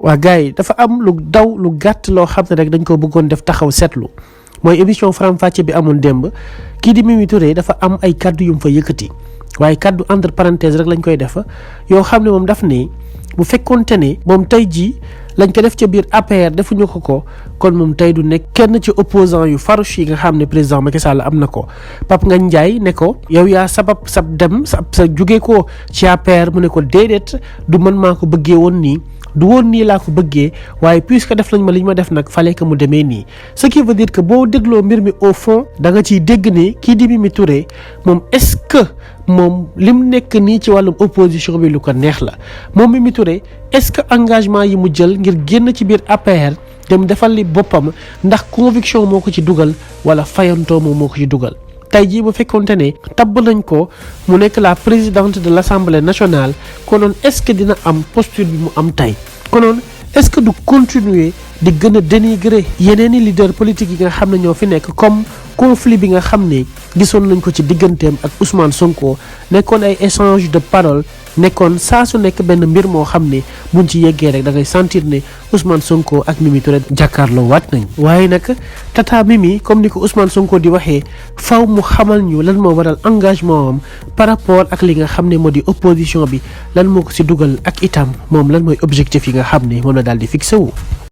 waa gars yi dafa am lu daw lu gàtt loo xam ne rek dañ ko bëggoon def taxaw seetlu mooy émission faram-fàcce bi amoon démb kii di Mimi Touré dafa am ay kaddu yu mu fa yëkkati waaye kaddu entre parenthèse rek lañ koy def yoo xam ne moom daf ne bu fekkoonte ne moom tey jii lañ ko def ca biir APR defuñu ko kon moom tey du nekk kenn ci opposant yu farouche yi nga xam ne président Macky Sall am na ko Pape Ngagne Ndiaye ne ko yow yaa sabab sab dem sa jóge ko ci APR mu ne ko déedéet du man maa ko bëggee woon nii du woon nii laa ko bëggee waaye puisque def nañ ma li ñu ma def nag fallait que mu demee nii ce qui veut dire que boo dégloo mbir mi au fond da nga ciy dégg ne kii di Mimi Touré moom est-ce que moom lim nekk nii ci wàllum opposition bi lu ko neex la moom Mimi Touré est-ce que engagement yi mu jël ngir génn ci biir APR dem defal li boppam ndax conviction moo ko ci dugal wala fayantoo moom moo ko ci dugal tey jii bu fekkonte ne tabb nañ ko mu nekk la présidente de l'Assemblée nationale konoon est-ce que dina am posture bi mu am tey konoon est-ce que du continuer di gën a dénigrer yeneen i leader politique yi nga xam ne ñoo fi nekk comme conflit bi nga xam ne gisoon nañ ko ci digganteem ak Ousmane Sonko nekkoon ay échange de parole nekkoon saa su nekk benn mbir moo xam ne buñ ci yeggee rek da ngay sentir ne Ousmane Sonko ak Mimi Touré jàkkaarloo waat nañ waaye nag tata Mimi comme ni ko Ousmane Sonko di waxee faw mu xamal ñu lan moo waral engagement am par rapport ak li nga xam ne moo di opposition bi lan moo ko si dugal ak itam moom lan mooy objectif yi nga xam ne moom la daal di fixé wu.